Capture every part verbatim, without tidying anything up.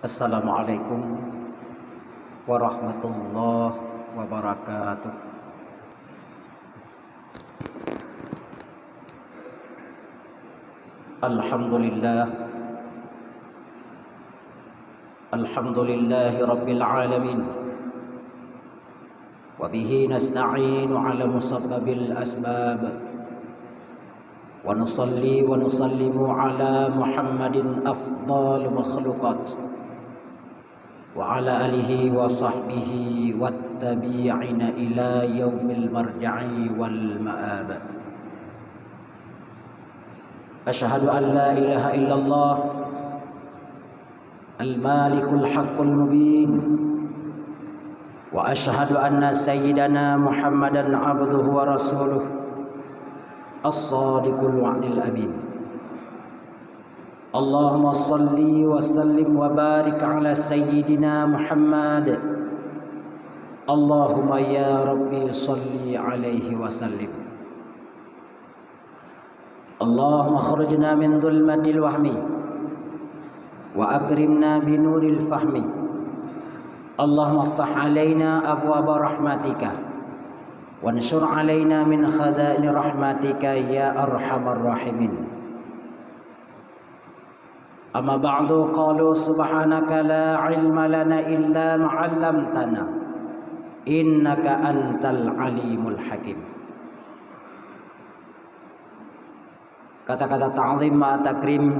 Assalamualaikum warahmatullahi wabarakatuh. Alhamdulillah. Alhamdulillahi rabbil alamin. Wa bihi nasta'inu ala musabbabil asbab. Wa nusalli wa nusallimu ala Muhammadin afdal makhluqat. Wa ala alihi wa sahbihi wat tabi'ina ila yaumil marja'i wal ma'ab. Asyhadu an la ilaha illallah al-malikul haqqul mubin. Wa asyhadu anna sayyidana Muhammadan abduhu wa rasuluh, as-sadiqul wa'dil amin. Allahumma salli wa sallim wa barik ala sayyidina Muhammad. Allahumma ya Rabbi salli alaihi wa sallim. Allahumma akhrijna min dhulmatil wahmi wa akrimna binuril fahmi. Allahumma iftah alaina abwaba rahmatika wansyur alaina min khazaini rahmatika ya arhamar rahimin. Amma ba'du, qalu subhanaka la ilma lana illa ma 'allamtana innaka antal alimul hakim. Kata-kata ta'zim ma takrim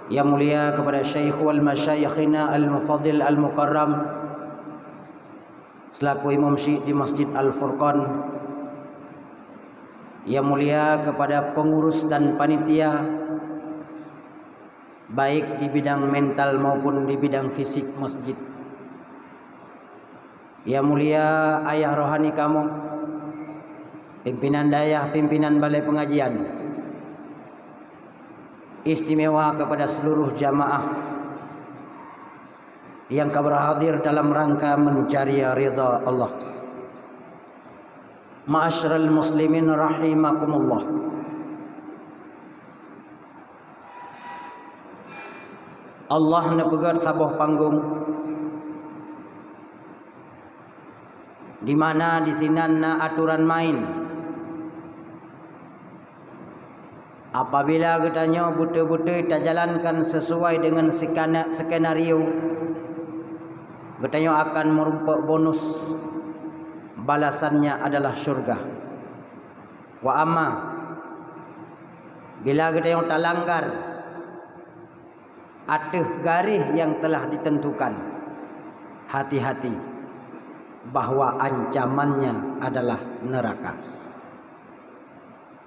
yang mulia kepada Syekh wal Masyayikhina Al-Mufadil Al-Mukarram selaku Imam Syik di Masjid Al-Furqan, yang mulia kepada pengurus dan panitia, baik di bidang mental maupun di bidang fisik masjid. Yang mulia ayah rohani kamoe, pimpinan dayah, pimpinan balai pengajian, istimewa kepada seluruh jamaah yang ka berhadir dalam rangka mencari ridha Allah. Ma'asyiral muslimin rahimakumullah. Allah neupeugét saboh panggong di mana di sinan na aturan main. Apabila geutanyoe beutôi-beutôi tajalankan sesuai dengan sekana-, skenario, geutanyoe akan meurumpok bonus, balasannya adalah syurga. Wa amma, bila geutanyoe talanggar ateueh garéh nyang telah ditentukan, hati-hati bahwa ancamannya adalah neuraka.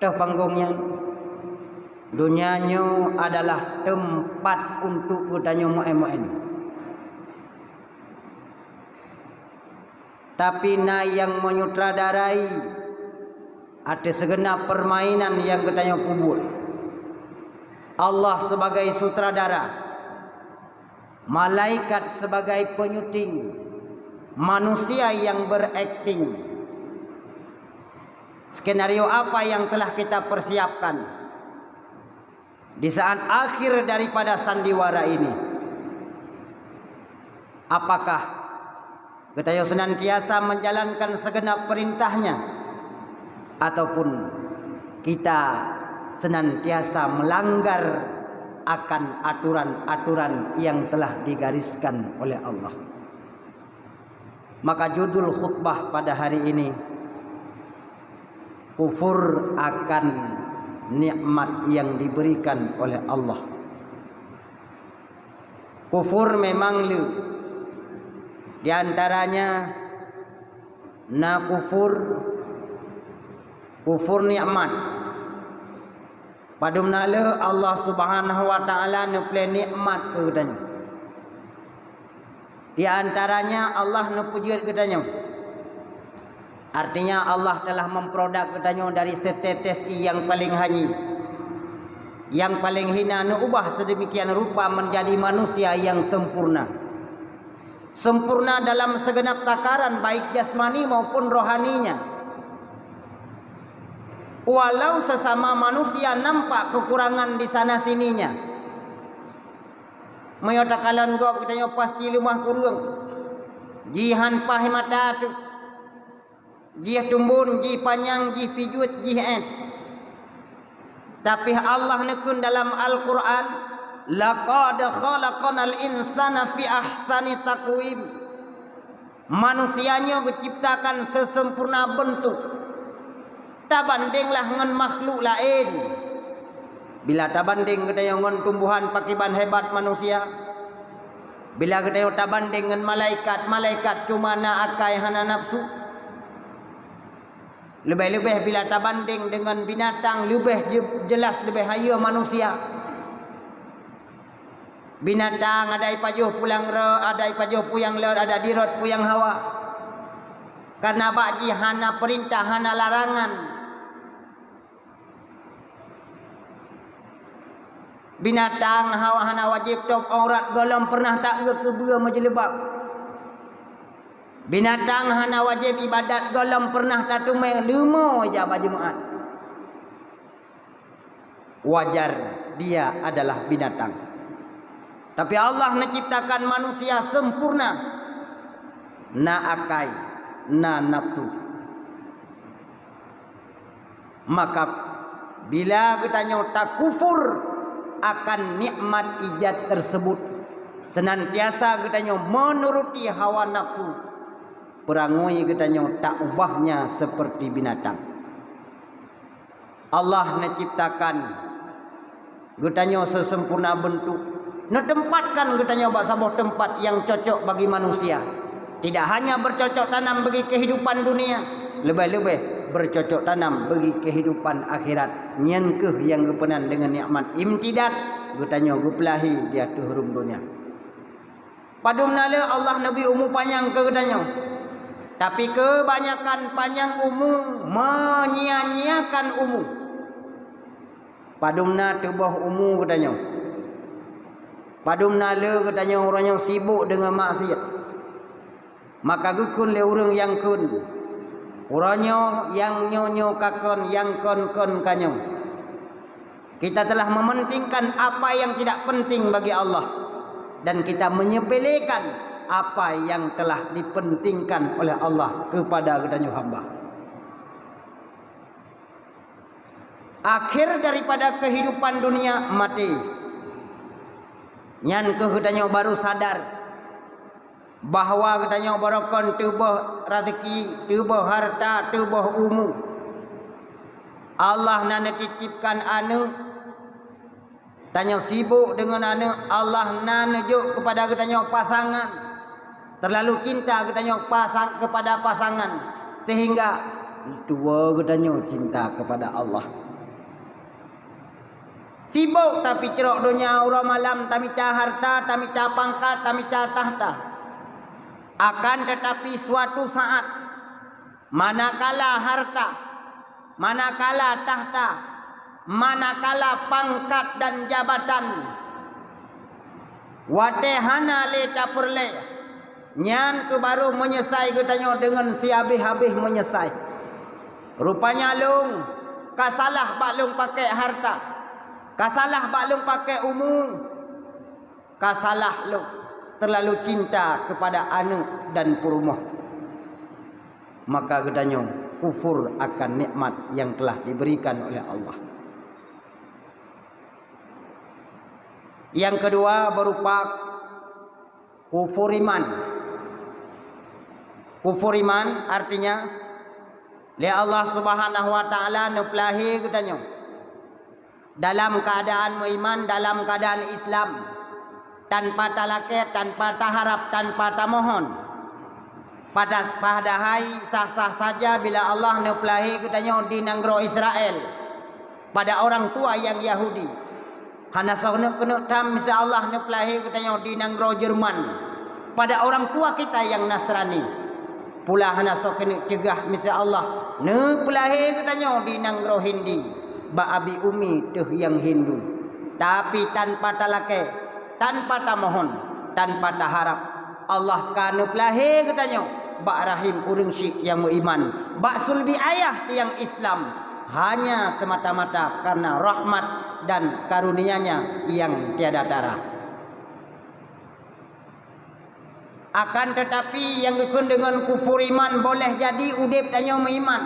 Teuh panggong nyan, donya nyoe adalah teumpat untuk geutanyoe meu'én-meu'én. Tapi na nyang menyutradarai ateueh sigeunab peurmainan nyang geutanyoe peubuet. Allah sebagai sutradara, malaikat sebagai penyuting, manusia yang berakting. Skenario apa yang telah kita persiapkan di saat akhir daripada sandiwara ini? Apakah geutanyoe senantiasa menjalankan segenap perintahnya, ataupun kita senantiasa melanggar akan aturan-aturan yang telah digariskan oleh Allah? Maka judul khutbah pada hari ini, kufur akan nikmat yang diberikan oleh Allah. Kufur memang le. Di antaranya na kufur, kufur nikmat. Padum na le Allah Subhanahu wa Ta'ala neupeureulée nikmat keu geutanyoe. Di antaranya Allah neupeujeuet geutanyoe. Artinya Allah telah memprodak geutanyoe dari setetes ie yang paling hanyi, yang paling hina, neuubah sedemikian rupa menjadi manusia yang sempurna. Sempurna dalam segenap takaran, baik jasmani maupun rohaninya. Walau sesama manusia nampak kekurangan di sana sininya, Meunyoe takalon gob geutanyoe pasti leumah kureueng. Jih han paih mata teuh. Jih tumbon, jih panyang, jih pijuet, jih ét. Tapi Allah neukheun dalam Al-Qur'an, "Laqad khalaqnal insana fi ahsani taqwim." Manusia nyoe geuciptakan seuseumpurna beuntuk. Tabandenglah ngon makhluk laén. Bila tabandeng geutanyoe ngon tumbuhan pakriban hebat manusia? Bila geutanyoe tabandeng ngon malaikat, malaikat cuma na akai hana nafsu. Leubeh-leubeh bila tabandeng deungon binatang, leubeh je-, jeulaih leubeh hayeue manusia. Binatang ada ipajoh pulang ro-, ada ipajoh puyang lot, ada dirot puyang hawa. Karena bak jih hana peurintah, hana larangan. Binatang hawa hana wajéb tôb aurat gohlom peureunah taeu keubeue meujeuleubat. Binatang hana wajéb ibadat gohlom peureunah tateumé leumo ija bak Jumat. Wajar dia adalah binatang. Tapi Allah menciptakan manusia sempurna. Na akai, na nafsu. Maka bila geutanyoe takufur akan nikmat ijat tersebut, senantiasa geutanyoe menuruti hawa nafsu, peurangui geutanyoe taubahnya seperti binatang. Allah neuciptakan geutanyoe seuseumpurna beuntuk, neuteumpatkan geutanyoe bak saboh teumpat nyang cocok bagi manusia. Tidak hanya bercocok tanam bagi kehidupan dunia, leubeh-leubeh bercocok tanam bagi kehidupan akhirat. Nyan kheueh nyang geupeunan deungon nikmat imtidat, geutanyoe geupeulahé di ateueh rhueng donya. Padum na le Allah neubri umu panyang keu geutanyoe. Tapi keubanyakan panyang umu menyia-nyiakan umu. Padum na teuboh umu geutanyoe. Padum na le geutanyoe uroe nyoe sibok deungon maksiat. Maka geukheun lé ureuëng nyang kheun, "Uroe nyoe nyang nyoe-nyoe ka kon, nyang kon-kon ka nyoe." Kita telah mementingkan apa yang tidak penting bagi Allah, dan kita menyepelekan apa yang telah dipentingkan oleh Allah kepada geutanyoe hamba. Akhir daripada kehidupan dunia, maté. Nyan kheueh geutanyoe baru sadar bahwa geutanyoe barokon teuboh raseuki, teuboh harta, teuboh umu. Allah na neutitipkan aneuëk, tanyoe sibok deungon aneuëk. Allah na neujok keupada geutanyoe pasangan, terlalu cinta geutanyoe pasang, kepada pasangan, sehingga tuwoe geutanyoe cinta kepada Allah. Sibok tapicrok donya uroe malam, tamita harta, tamita pangkat, tamita tahta. Akan tetapi suatu saat, manakala harta, manakala tahta, manakala pangkat dan jabatan watée hana lé tapeureulée, nyan keuh barô meunyeusai geutanyoe deungon sihabéh-habéh meunyeusai. Rupanya lôn ka salah bak lôn pakék harta, ka salah bak lôn pakék umu, ka salah lôn teulalu cinta keupada aneuëk dan peurumoh. Maka geutanyoe kufur akan nikmat nyang telah diberikan oleh Allah. Nyang keudua berupa kufur iman. Kufur iman artinya, lé Allah Subhanahu wa Ta'ala neupeulahé geutanyoe dalam keuadaan meuiman, dalam keuadaan Islam, tanpa talakée, tanpa taharab, tanpa tamohon. Pada-, padahai sah-sah saja bila Allah neupeulahé geutanyoe di nanggroe Israel, pada orang tua nyang Yahudi. Hana soe keuneuk-keuneuk tham miseue Allah neupeulahé geutanyoe di nanggroe Jerman, pada orang tua kita nyang Nasrani. Pula hana soe keuneuk ceugah miseue Allah neupeulahé geutanyoe di nanggroe Hindi, bak abi umi teuh nyang Hindu. Tapi tanpa talakée, tanpa tamohon, tanpa taharab, Allah ka neupeulahé geutanyoe bak rahim ureuëng syik nyang meuiman, bak sulbi ayah nyang Islam, hanya semata-mata karena rahmat dan karunia-Nya nyang tiada tara. Akan teutapi, nyang geukheun deungon kufur iman boleh jadi udeb tanyoe meuiman.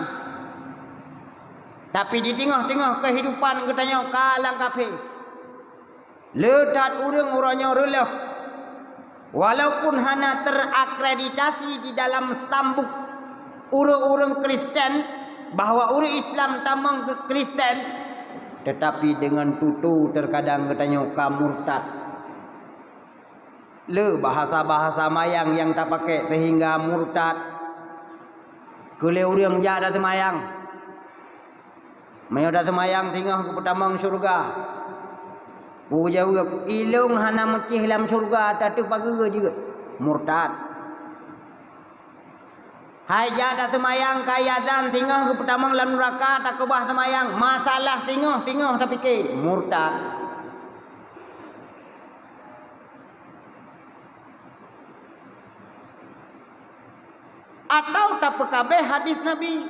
Tapi di teungoh-teungoh keuhidupan geutanyoe ka lam kafé. Le that ureuëng uroe nyoe reuloh, walaupun hana terakreditasi di dalam stambuk ureuëng-ureuëng Kristen bahwa ureuëng Islam tamong Kristen, teutapi deungon tutoe teukadang geutanyoe ka murtad. Le bahasa-bahasa mayang nyang tapakék seuhingga murtad. Keu lé ureuëng jak taseumayang. Meunyoe taseumayang singoh geupeutamong syeuruga. Peue geujaweueb, "Ilong hana meucéh lam syeuruga, tateupeue jeuet." Murtad. Hai jak taseumayang ka azan singoh geupeutamong lam nuraka, takeubah seumayang, masalah singoh, singoh tapike, murtad. Atawa tapeukabeh hadis Nabi.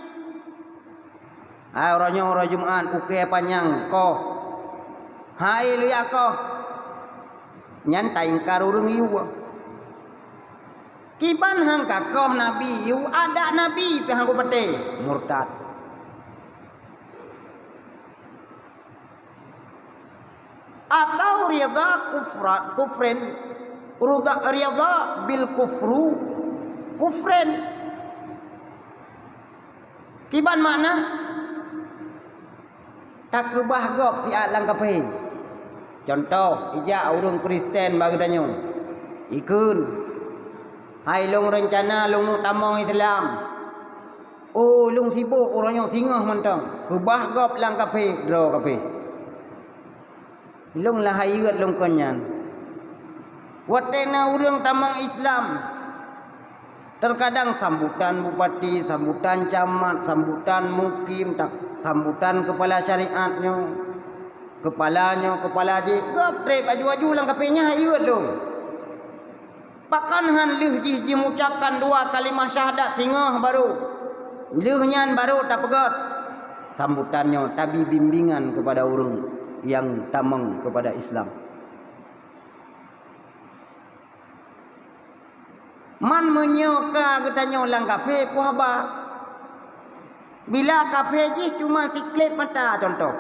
Hai uroe nyoe uroe Jumat, ukée panyang koh. Hai leuya koh. Nyan taingkar ureuëng yue. Kiban han ka koh Nabi, yue adat Nabi pih han kupatéh, murtad. Atau ridha kufra-, kufrin, rida, ridha bil kufru kufrin. Kiban makna? Takeubah gob siat lam kafé. Cuntoh, ijak ureuëng Kristen bak geutanyoe. Ikheun, "Hai lôn reuncana lôn tamong Islam." "Oh, lôn sibok uroe nyoe singoh mantong." Keubah gob lam kafé, droe kafé. Lôn lahai yeuet lôn kon nyan. Watée na ureuëng tamong Islam, teukadang sambutan bupati, sambutan camat, sambutan mukim, tak-, sambutan keupala syariat nyoe, keupala nyoe, keupala jih, gob treb aju-aju lam kafé nyan hai yeuet lôn. Pakon han lheueh jih jimucabkan dua kalimah syahadat singoh barô, lheueh nyan barô tapeugét? Sambutan nyoe tabi bimbingan keupada ureuëng nyang tamong keupada Islam. Man meunyoe ka geutanyoe lam kafé, peue haba? Bila kafé jih cuma sikleb mata, cuntoh.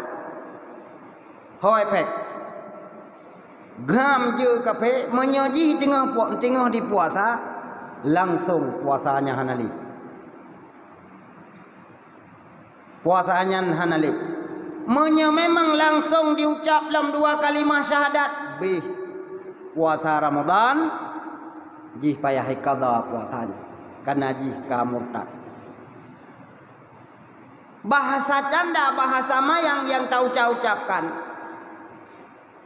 Ho efek. Gam jeuet kafé, meunyoe jih teungoh pu-, teungoh dipuasa, langsong puasa nyan hana lé. Puasa nyan hana lé. Meunyoe memang langsong diucab lom dua kalimah syahadat, bih puasa Ramadan, jih payah iqadha puasa nyan, karena jih ka murtad. Bahasa canda, bahasa mayang nyang taucab-ucabkan.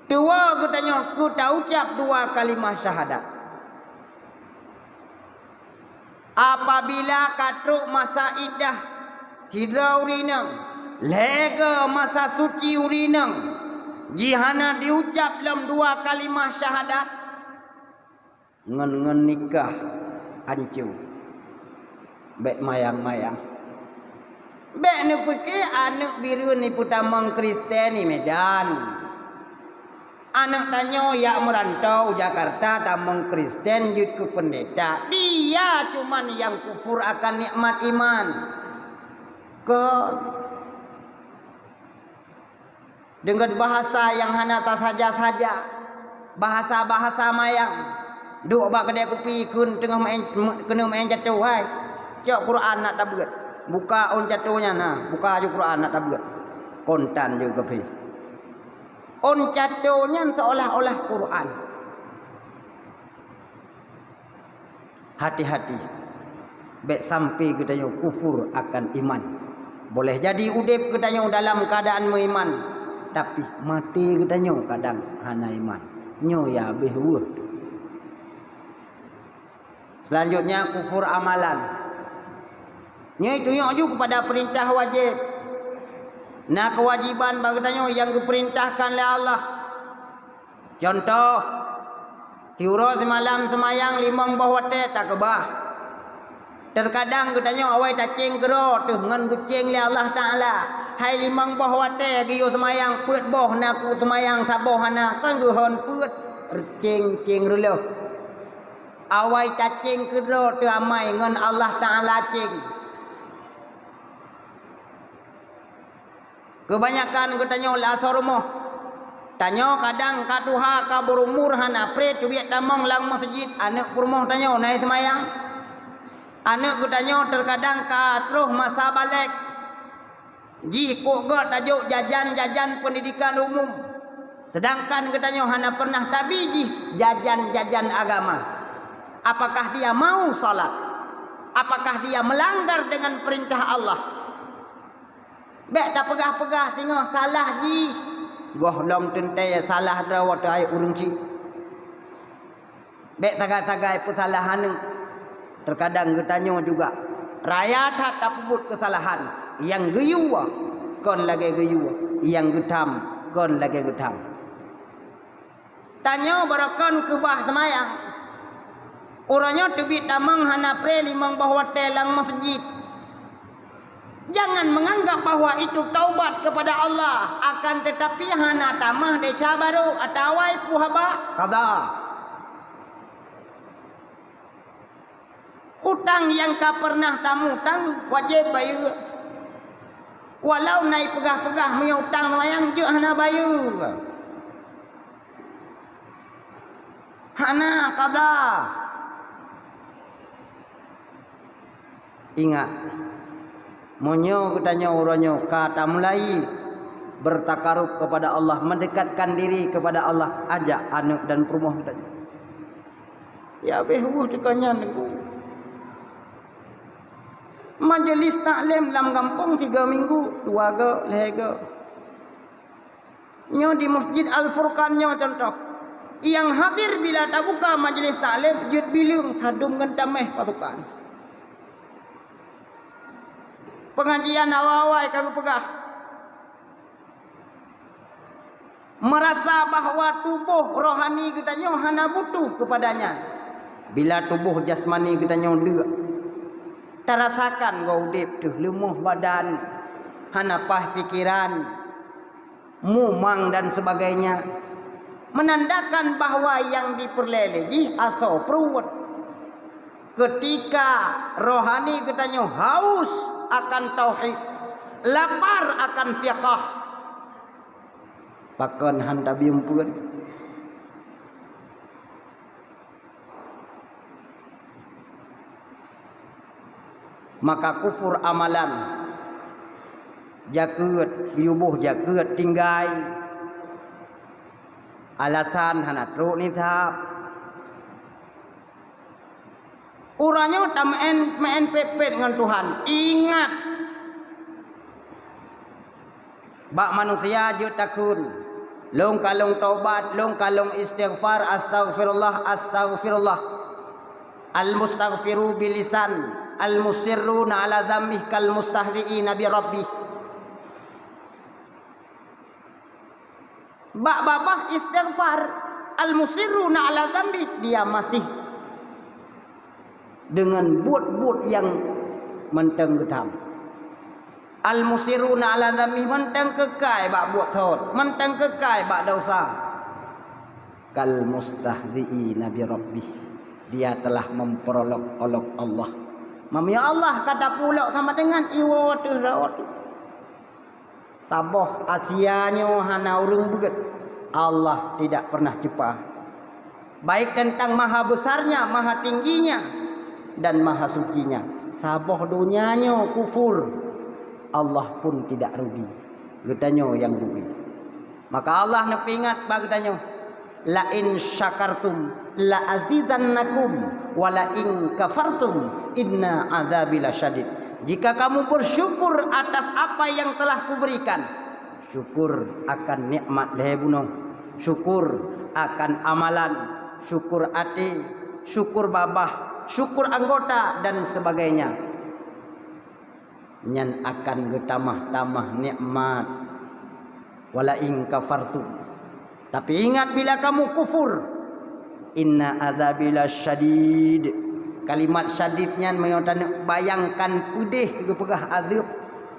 Tuwoe geutanyoe keu taucab dua kalimah syahadat. Apabila ka trok masa iddah sidroe ureuëng inong, lhée goe masa suci ureuëng inong, jih hana diucab lom dua kalimah syahadat, ngon, ngon nikah hanco. Bék mayang-mayang. Bék neupike aneuëk Bireuen nipeutamong Kristen di Medan. Aneuëk tanyoe jak meurantau u Jakarta tamong Kristen jeuet keu peundeta. Dia cuman nyang kufur akan nikmat iman. Kon. Deungon bahasa nyang hana tasaja-saja, bahasa-bahasa mayang. Duek bak keudée kupi kheun teungoh meu'en, keuneuk meu'en cato, hai. Cok Quran nak tabeuet. Buka ôn cato nyan, ha, buka aju Quran nak tabeuet. Kontan ju keupi. Ôn cato nyan seolah-olah Quran. Hati-hati, bék sampai geutanyoe kufur akan iman. Boleh jadi udeb geutanyoe dalam keuadaan meuiman, tapi maté geutanyoe kadang hana iman. Nyoe ya abéh weueh. Selanjutnya, kufur amalan. Nyoe tunyok ju keupada peurintah wajéb. Na keuwajiban bak geutanyoe nyang geupeurintahkan lé Allah. Cuntoh, siuroe simalam seumayang limong boh watée takeubah. Teukadang geutanyoe awai tacéng keudroe teuh ngon geucéng lé Allah Taala. Hai limong boh watée geuyue seumayang peuet boh na ku seumayang saboh hana, kon geuhon peuet, céng-céng reuloh. Awai taceng keudroe teuamai ngon Allah Taala ceng. Keubanyakan geutanyoe lam asoe rumoh. Tanyoe kadang ka tuha, ka beurumur, hana preh teubiet tamong lam meuseujid, aneuëk peurumoh tanyoe na seumayang. Aneuëk geutanyoe teukadang ka troh masa balek. Jih kok geuh tajok jajan-jajan peundidikan umum, seudangkan geutanyoe hana peureunah tabi jih jajan-jajan agama. Apakah dia mau salat? Apakah dia melanggar dengan perintah Allah? Bék tapeugah-peugah singoh salah jih. Gohlom teuntée salah droe watée hai ureuëng cit. Bék sagai-sagai peusalah aneuëk. Teukadang geutanyoe juga raya that tapeubuet keusalahan. Nyang geuyue kon lagée geuyue, nyang geutham kon lagée geutham. Tanyoe barokon keubah seumayang. Uroe nyoe teubiet tamong hana preh limong boh watée lam meuseujid. Jangan menganggap bahwa itu taubat kepada Allah, akan tetapi hana tamah desya barô atawa peue haba qadha. Utang nyang ka peureunah tamutang wajéb bayeue. Walau na ipeugah-peugah meunyoe utang seumayang jeuet hana bayeue. Hana qadha. Ingat, meunyoe geutanyoe uroe nyoe ka tamulai bertakarub kepada Allah, mendekatkan diri kepada Allah, ajak aneuëk dan peurumoh geutanyoe. Ya, béh weueh teuka nyan, Teungku. Majelis taklim lam gampông tiga minggu, dua go, lhée go. Nyoe di Masjid Al-Furqan nyoe contoh. Nyang hadir bila tabuka majelis taklim jeuet bileueng sadum ngon taméh pasukan. Pengajian awai-awai ka geupeugah. Merasa bahwa tuboh rohani geutanyoe hana butuh keupada nyan. Bila tuboh jasmani geutanyoe deuk, tarasakan goe udeb teuh leumoh badan, hana paih pikeran, mumang dan sebagainya, menandakan bahwa nyang jipeureulée lé jih asoe pruet. Keutika rohani geutanyoe haus akan tauhid, lapar akan fiqah, pakon han tabieng peuet? Maka kufur amalan, jakeuet, geuyue boh jakeuet tinggai, alasan hana trok nisab. Uroe nyoe tameu'en, meu'en pet-pet ngon Tuhan. Ingat! Bak manusia jeuet takheun, lôn ka lôn taubat, lôn ka lôn istighfar, astaghfirullah, astaghfirullah. Al-mustaghfiru bilisan, al-musirruna ala dzambih kal mustahziina bi rabbih. Bak babah istighfar, al-musirruna ala dzambih, dia masih deungon buet-buet nyang mantong geutham. Al-musirruna ala dzambih, mantong keukai bak buet thot, mantong keukai bak desya. Kal mustahziina bi rabbih, dia telah memperolok-olok Allah. Meunyoe Allah ka tapeulok sama dengan iwoe teuh raot. Saboh Asia nyoe hana ureuëng beuet, Allah tidak pernah ceupah. Baik tentang maha besarnya, maha tingginya, dan maha sucinya. Saboh donya nyoe kufur, Allah pun tidak rugi. Geutanyoe nyang rugi. Maka Allah neupeuingat bak geutanyoe, "La in syakartum la azidannakum, wa la in kafartum inna adzabi lasyadid." Jika kamu bersyukur atas apa yang telah kuberikan, syukur akan nikmat lhée bunoe, syukur akan amalan, syukur até, syukur babah, syukur anggota, dan sebagainya. Nyan akan geutamah-tamah nikmat. Wala in kafartum. Tapi ingat, bila kamu kufur, inna adzabi lasyadid. Kalimat syadid nyan meunyoe taneuk bayangkan peudeh geupeugah azeueb,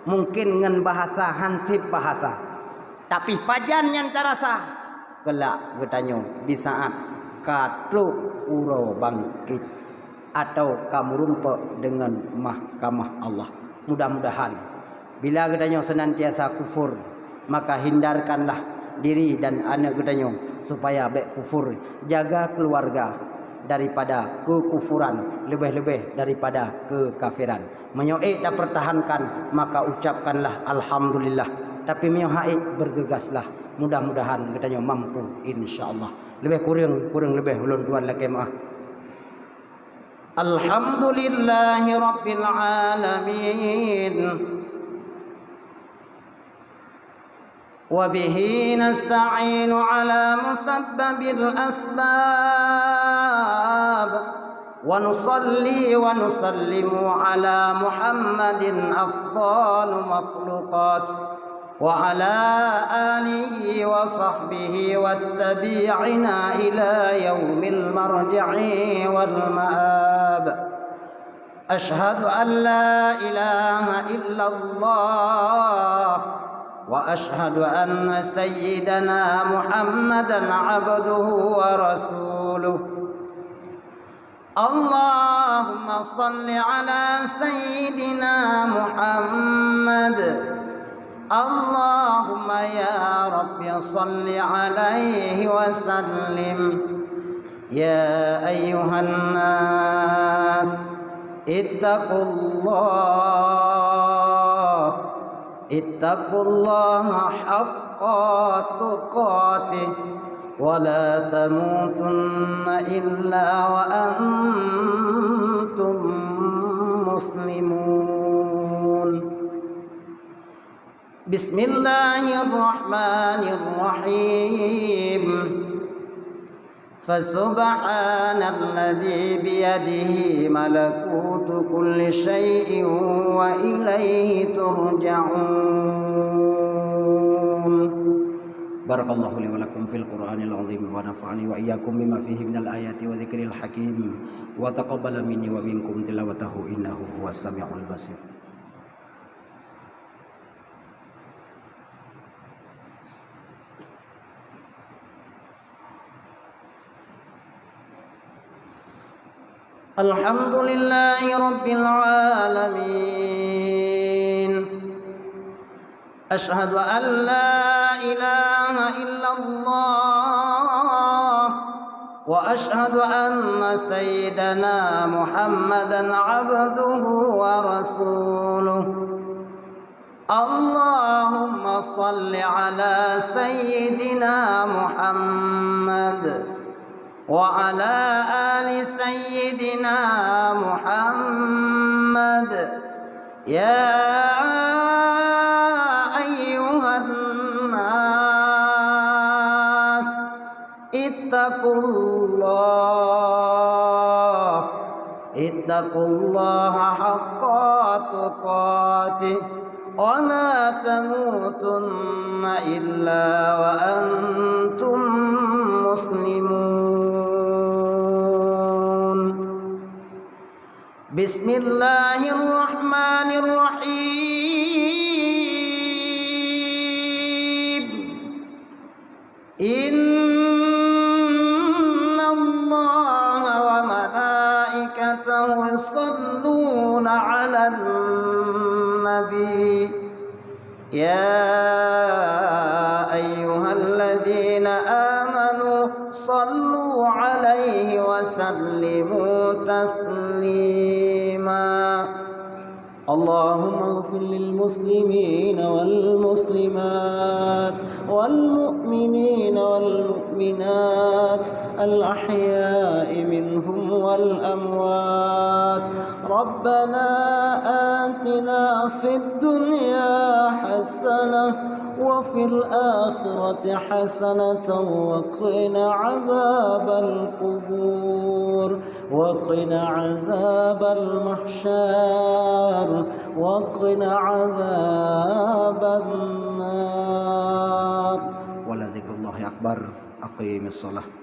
mungkin ngon bahasa hanseb bahasa. Tapi pajan nyan tarasa? Keulak geutanyoe di saat ka trok uroe bangkét, atau ka meurumpok deungon mahkamah Allah. Mudah-mudahan bila geutanyoe seunantiasa kufur, maka hindarkanlah diri dan aneuk geutanyoe supaya bék kufur. Jaga keuluwarga daripada keukufuran, leubeh-leubeh daripada keukafiran. Meunyoe ék tapeurtahankan, maka ucapkanlah alhamdulillah. Tapi meunyoe han ék, beurgeugaslah. Mudah-mudahan geutanyoe mampu, insya Allah. Leubeh kureueng, kureueng leubeh ulôn tuan lakée meuáh. Alhamdulillahi rabbil alamin. وبه نستعين على مسبب الأسباب، ونصلي ونسلم على محمد أفضل مخلوقات، وعلى آله وصحبه والتابعين إلى يوم المرجع والمآب. أشهد أن لا إله إلا الله، وأشهد أن سيدنا محمدا عبده ورسوله. اللهم صل على سيدنا محمد. اللهم يا رب صل عليه وسلم. يا أيها الناس، اتقوا الله، اتقوا الله حق تقاته، ولا تموتن إلا وأنتم مسلمون. بسم الله الرحمن الرحيم. فسبحان الذي بيده ملكوت كل شيء وإليه ترجعون. بارك الله لي ولكم في القرآن العظيم، ونفعني وإياكم بما فيه من الآيات وذكر الحكيم، وتقبل مني ومنكم تلاوته إنه هو السميع البصير. الحمد لله رب العالمين. أشهد أن لا إله إلا الله، وأشهد أن سيدنا محمدا عبده ورسوله. اللهم صل على سيدنا محمد وعلى آل سيدنا محمد. يا أيها الناس، اتقوا الله، اتقوا الله حق تقاته، ولا تموتن إلا وأنتم مسلمون. بسم الله الرحمن الرحيم. إن الله وملائكته يصلون على النبي، يا أيها الذين آمنوا صلوا عليه وسلموا تسليما. اللهم اغفر للمسلمين والمسلمات والمؤمنين والمؤمنات الأحياء منهم والأموات. ربنا آتنا في الدنيا حسنة وفي الآخرة حسنة وقنا عذاب القبور. وقنا عذاب المحشر، وقنا عذاب النار. ولذكر الله أكبر. أقيم الصلاة.